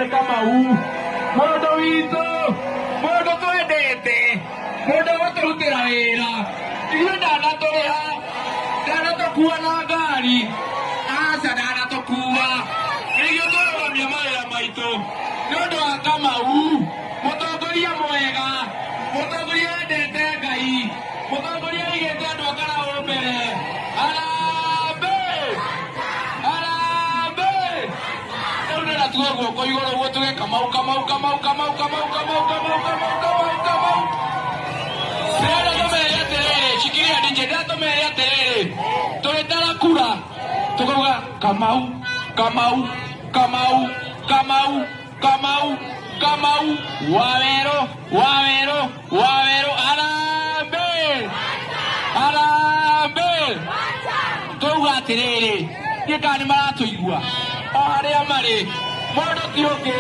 Nĩ Kamau, mũndũ witũ, mũndũ twendete, mũndũ ũgũtũrutĩra wĩra. Ithuĩ ndanatũrĩha, ndanatũkua na ngari, aca ndanatũkua. Nĩguo twarũgamia mawĩra maitũ nĩ ũndũ wa Kamau, mũtongoria mwega, mũtongoria wendete Ngai, mũtongoria wĩigĩte andũ a Karaũ mbere. Harambee! Harambee! Rĩu ndĩrenda tuge guoko igũrũ ũguo tuge Kamau, Kamau, Kamau, Kamau, Kamau, Kamau, Kamau, Kamau, Kamau, Kamau. Ndĩrenda tũmere atĩrĩrĩ, shikilia DJ, ndĩrenda tũmere atĩrĩrĩ, tũgĩtara kura tũkauga Kamau, Kamau, Kamau, Kamau, Kamau, Kamau, Wawerũ, Wawerũ, Wawerũ, harambee! Harambee! Twauga atĩrĩrĩ, ndiĩ kana nĩ maratũigua o harĩa marĩ, mũndũ ti ũngĩ.